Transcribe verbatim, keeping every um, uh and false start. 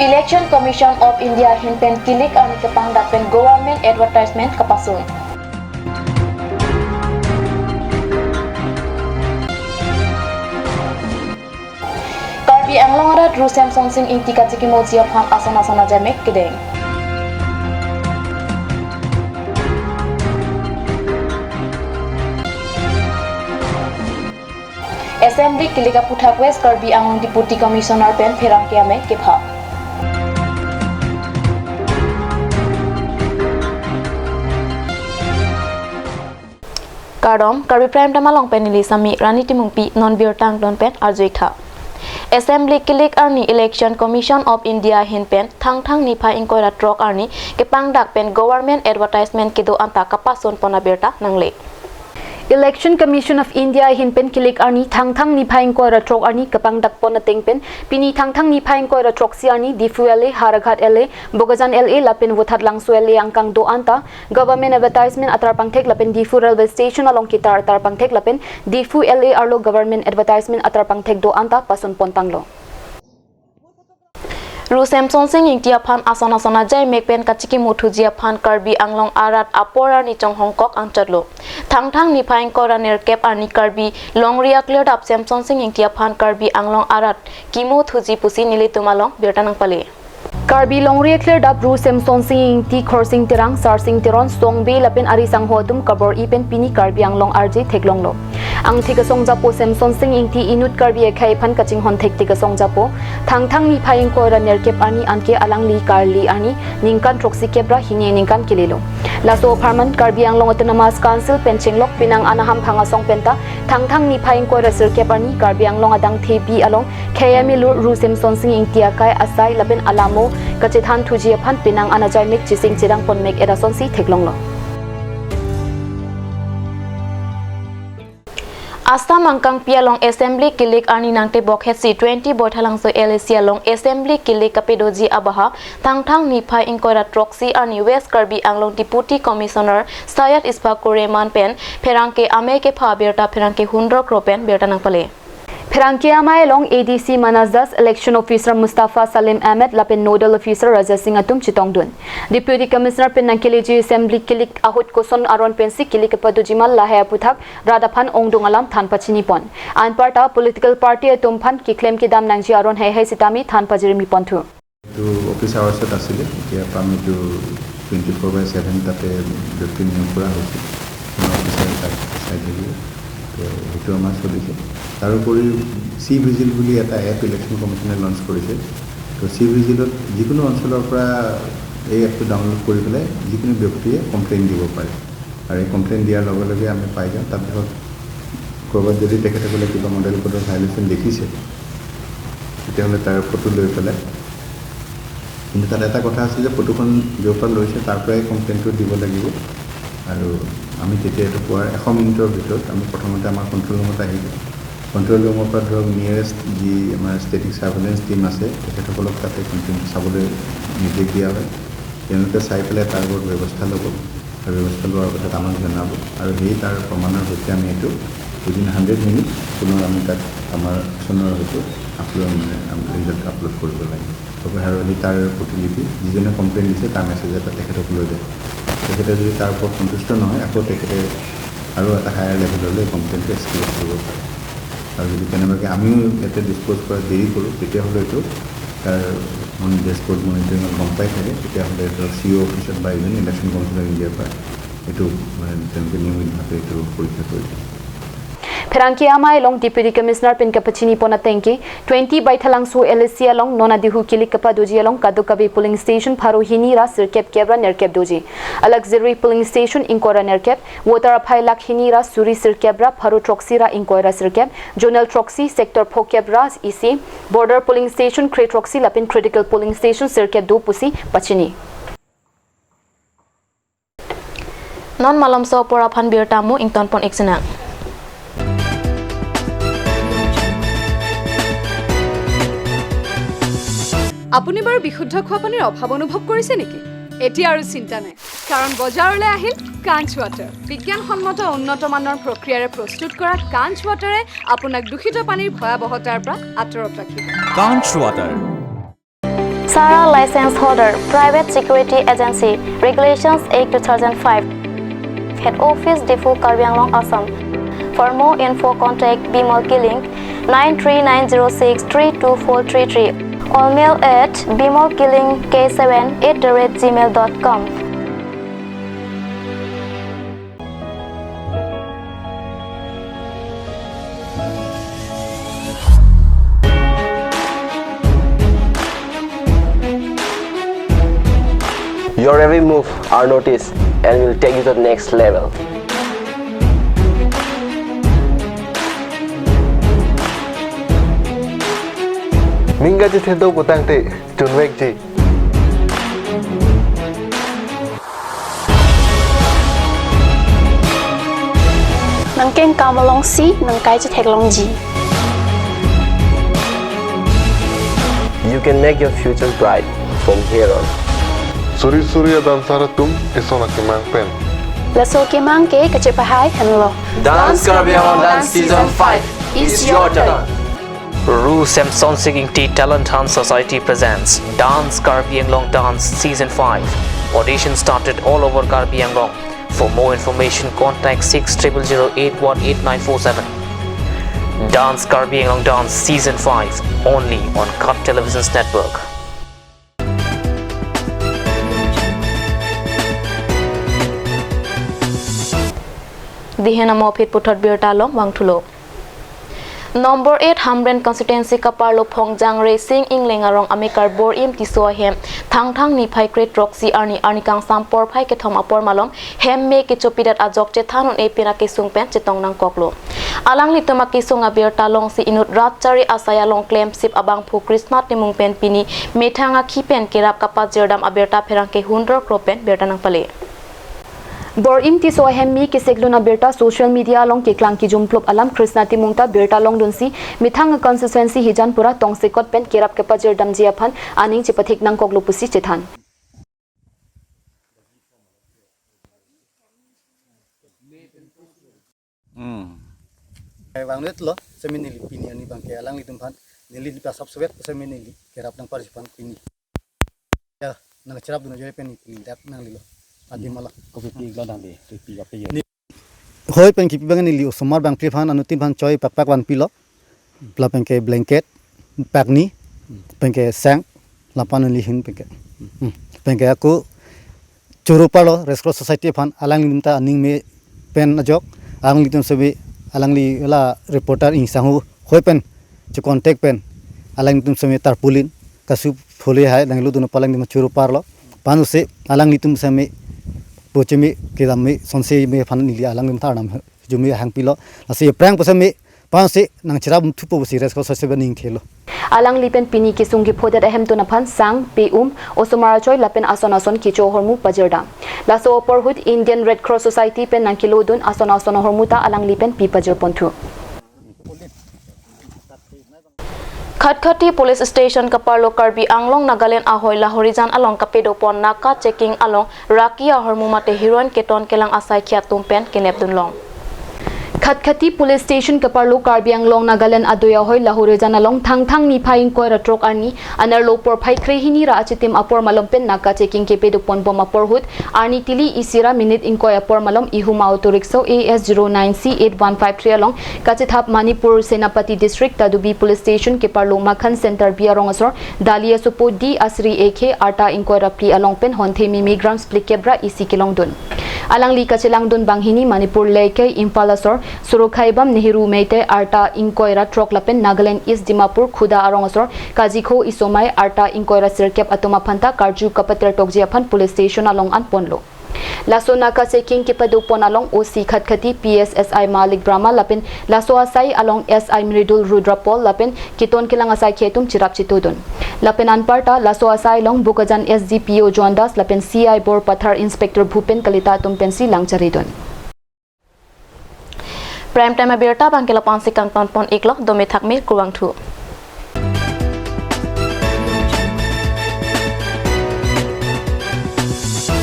Election Commission of India ahin pen kilik arni kepangdak pen government advertisement kepasun. Karbi Anglong arat Ru Semsonsing Ingti kachikimoji aphan ason ason ajaimek kedeng. Assembly kilik aphuthak West Karbi Anglong Deputy Commissioner pen pherangke amei kepha. Kardom, Karbi Prime Time along pen neli Sami Rani Timungpi, non birta angton pen arjuitha. Assembly kilik arni Election Commission of India ahin pen Thangthang niphai ingkoi ra throk arni kepangdak pen government advertisement kedo anta kapasun pon abirta nangle. Election Commission of India ahin pen kilik arni Thangthang niphai ingkoi ra throk arni kepangdak pon ateng pen pini Thangthang niphai ingkoi ra throksi arni Diphu L A, Howraghat L A, Bokajan L A lapen Vothatlangso L A angkang do anta government advertisement atar pangthek lapen Diphu railway station along ketar atar pangthek lapen Diphu L A arlo government advertisement atar pangthek do anta pasun pon tanglo. Ru Semsonsing Ingti aphan ason ason ajaimek pen kachikimothuji aphan Karbi Anglong arat apor arni chonghongkok anchotlo. Thangthang niphai ingkoi ra nerkep arni Karbi Longri aklirdap Semsonsing Ingti aphan Karbi Anglong arat kimothuji pusi nelitum along birta nangpale. Karbi Longri aklirdap Ru Semsonsing Ingti, Khorsing Terang, Sarsing Teron, Songbe lapen ari sangho atum kabor-i pen pini Karbi Anglong arje theklonglo. Angthek asong japo Semsonsing Ingti inut Karbi akhei aphan kachinghon thektik asong japo Thangthang niphai ingkoi ra nerkep arni anke alangli karli arni ningkan throksikep ra hini aningkan kelelo. Laso apharman Karbi Anglong Autonomous Council pen chenglok penang anahamphang asong penta Thangthang niphai ingkoi ra sirkep arni Karbi Anglong adang thepi along khei amelu Ru Semsonsing Ingti akai asai lapen alamo kachethanthuji aphan penang an ajaimek chising chedang ponmek et asonsi theklonglo. Assam angkangpi along Assembly kilik arni nangtebok hetsi twenty Baithalangso L A C along Assembly kilik kapedoji abaha Thangthang niphai ingkoi ra throksi arni West Karbi Anglong Deputy Commissioner Syed Ishfaqur Rahman pen pherangke amei kepha abirta pherangke hundrok ro pen birta nangpale. Pherangke amei along A D C Manas Das, Election Officer Mustafa Salim Ahmed lapen Nodal Officer Raja Singh atum chetongdun. Deputy Commissioner pen nangkeleji Assembly kilik ahut koson aron pensi kilik kepadoji ma lahai aphuthak rat aphan ongdung alam than pachini pon. Anparta political party atum aphan keklem kedam nangji aron heihei sitame than pajirmi ponthu. এইটো অফিচ আৱাৰ্ছত আছিলে, এতিয়া পৰা আমি এইটো twenty four by seven তাতে ব্যক্তি নিয়োগ কৰা হৈছে, আমাৰ অফিচাৰে তাত চাই থাকিব। তো সেইটো আমাৰ চলিছে। তাৰোপৰি চি ভিজিল বুলি এটা এপ ইলেকশ্যন কমিশ্যনে লঞ্চ কৰিছে। তো চি ভিজিলত যিকোনো অঞ্চলৰ পৰা এই এপটো ডাউনলোড কৰি পেলাই যিকোনো ব্যক্তিয়ে কমপ্লেইন দিব পাৰে। আৰু এই কমপ্লেইন দিয়াৰ লগে লগে আমি পাই যাওঁ, তাত ধৰক ক'ৰবাত যদি তেখেতসকলে কিবা মডেল কোডৰ ভায়লেশ্যন দেখিছে, তেতিয়াহ'লে তাৰ ফটো লৈ পেলাই, কিন্তু তাত এটা কথা আছে যে ফটোখন য'ৰ পৰা লৈছে তাৰ পৰাই কমপ্লেইনটো দিব লাগিব। আৰু আমি তেতিয়া এইটো পোৱাৰ এশ মিনিটৰ ভিতৰত আমি প্ৰথমতে আমাৰ কণ্ট্ৰল ৰুমত আহিব। কণ্ট্ৰল ৰুমৰ পৰা ধৰক নিয়েৰেষ্ট যি আমাৰ ষ্টেটিক চাৰ্ভেলেঞ্চ টিম আছে, তেখেতসকলক তাতে কমপ্লেইনটো চাবলৈ নিৰ্দেশ দিয়া হয়। তেওঁলোকে চাই পেলাই তাৰ ওপৰত ব্যৱস্থা ল'ব আৰু ব্যৱস্থা লোৱাৰ পাছত আমাক জনাব আৰু সেই তাৰ প্ৰমাণৰ সৈতে আমি এইটো উইদিন হাণ্ড্ৰেড মিনিট পুনৰ আমি তাত আমাৰ একশ্যনৰ হয়তো আপলোড, মানে, আমি ৰিজাল্ট আপলোড কৰিব লাগে। গতিকে আৰু সেই তাৰ প্ৰতিলিপি যিজনে কমপ্লেইন দিছে তাৰ মেছেজ এটা তেখেতক লৈ যায়। তেখেতে যদি তাৰ ওপৰত সন্তুষ্ট নহয়, আকৌ তেখেতে আৰু এটা হায়াৰ লেভেললৈ কমপ্লেইনটো এক্সিকিউট কৰিব পাৰে। আৰু যদি কেনেবাকৈ আমিও ইয়াতে ডিছপ'জ কৰাত দেৰি কৰোঁ, তেতিয়াহ'লে এইটো তাৰ মানে ডেছবৰ্ড মনিটৰিঙত গম পাই থাকে, তেতিয়াহ'লে এইটো চি অ' অফিচত বা ইভেন ইলেকশ্যন কমিশ্যন অফ ইণ্ডিয়াৰ পৰা এইটো মানে তেওঁলোকে নিয়মিতভাৱে এইটো পৰীক্ষা কৰি থাকে। Pherangke amei along Deputy Commissioner pen kapachini pon atengke, twenty Baithalangso L A C along non adihu kilik kepadoji along kadokave polling station pharo hini ra sirkep kep ra nerkep doji. Alakjeri polling station ingkoi ra nerkep, voter aphai lakh hini ra suri sirkep ra pharo throksi ra ingkoi ra sirkep, zonal throksi, sector phokep ra isi, border polling station kre throksi lapen critical polling station sirkep do pusi pachini. Non malomso apor aphan birta mo ington pon ik sinang. আপুনি বাৰু বিশুদ্ধ খোৱা পানীৰ অভাৱ অনুভৱ কৰিছে নেকি? এতিয়া আৰু চিন্তা নাই, কাৰণ বজাৰলৈ আহিল কাঞ্চ ৱাটাৰ। বিজ্ঞানসন্মত উন্নত মানৰ প্ৰক্ৰিয়াৰে প্ৰস্তুত কৰা কাঞ্চ ৱাটাৰে আপোনাক দূষিত পানীৰ ভয়াৱহতাৰ পৰা আঁতৰত ৰাখিব। কাঞ্চ water. Para license holder, private security agency, Regulations Act two thousand five. Head office Diphu, Karbi Anglong, Assam. For more info, contact Bimal Killing, nine three nine zero six three two four three three, or mail at bimal killing k seven at the rate gmail dot com. Your every move are noticed and will take you to the next level. Ning kachethek do putangte, chunvekji. Nangkengkam alongsi nangkai chetheklongji. You can make your future bright from here on. Suri suri a-dancer atum eson akemang pen. Laso akemang ke kachepahai henlo. Dance Karbi Anglong Dance Season five is your turn. Ru Semson Sing Ingti Talent Hunt Society presents Dance Karbi Anglong Dance Season five. Audition started all over Karbi Anglong. For more information, contact six triple zero eight one eight nine four seven. Dance Karbi Anglong Dance Season five, only on Cut Televisions Network. Dihen amo aphi puthot birta along vangthulo. Number eight Hamren constituency kaparlo Phongjang Resing Ingleng arong amekar Borim Tisso ahem Thangthang niphai kre throksi arni arni kangsam porphai kethom apor malom hem me kechopidet ajok chethan un-e pin akesung pen chetong nangkoklo. Alanglitum akesung abirta alongsi inut rat chari asai along klemsip abangphu Krishna Timung pen pini methang akhi pen kerap kapajirdam abirta pherangke hundro kro pen birta nangpale. Borim Tisso ahem me keseklun abirta social media along keklang kejum plop alam Krishna Timung ta birta longdunsi methang constituency Hijanpura tongsekot pen kerap kepajirdamji aphan aning chepathik nangkoklo pusi chethan. Hmm. Vangdetlo, semi neli pini arni abangke alanglitum aphan, neli nipa sab suet semi neli kerap nangparji aphan pini. Ya, nangcherapdun ajoine pen pini dak nanglelo. Adi mala. Kopi pi lo dang de, kopi pi kape ye. Ni, hoi pen kipi abang neli osomar bangphli aphan, anuttin aphan choi pakpak vanpilo. Lapenke blanket, pakni, penke sang, lapen neli hin penke. Hmm. Penke ako choro parlo Red Cross Society aphan alanglitum ta aning me pen ajok, alanglitum semi alangli la reporter ingsanghu hoi pen, che contact pen, alanglitum semi tarpaulin, kasu phole hai, nanglo dono palang dim choro parlo, panuse alanglitum semi, pochemi kedam me, sonse me aphan neli alanglitum ta arnam jumi hangpilo, lasi prank pusemi, panse nangcherap thupo pusi Red Cross Society pen ningthelo. Alangli pen pini kesung kephodet ahemtun aphan sang, pe-um, osomar achoi lapen ason ason kecho ahormu pajirdam. Laso apor ahut Indian Red Cross Society pen nangkelodun ason ason ahormu ta alangli pen pi pajirponthu. Khatkhati Police Station kaparlo Karbi Anglong Nagaland ahoi Lahorijan along kapadopon naka checking along raki ahormu mate heroin keton kelang asai akhi atum pen kenepdunlong. Khatkhati Police Station kaparlo Karbi Anglong Nagaland adoi ahoi Lahorijan along Thangthang niphai ingkoi ra throk arni anerlo porphai krehini ra achitim apor malom pen naka checking kepadoponbom apor ahut arni tili isi ra minute ingkoi apor malom ihum auto rickshaw A S zero nine C eight one five three along kachethap Manipur Senapati District Tadubi Police Station keparlo Makhan Center B arong asor Dali asopo D Asri A K arta ingkoi ra phli along pen honthe mimi grams phlikep ra isi kelongdun. Alangli kachelangdun banghini Manipur Leikai Imphal asor Sorokhaibam Nehru Meitei arta ingkoi ra throk lapen Nagaland East Dimapur Khuda arong asor Kajikho Isomai arta ingkoi ra sirkep atum aphan ta karju kapatertokji aphan police station along an ponlo. Laso naka checking kepadopon along O C Khatkhati P S S I Malik Brahma lapen laso asai along S I Mridul Rudra Paul lapen keton kelang asai akhi atum cherap chetodun. Lapen anparta laso asai along Bokajan S D P O John Das lapen C I Borpathar Inspector Bhupen Kalita atum pensi lang charidun. Prime Time abirta abangke lapu-ansi kangtonpon-iklo, dome thakme, kurvangthu.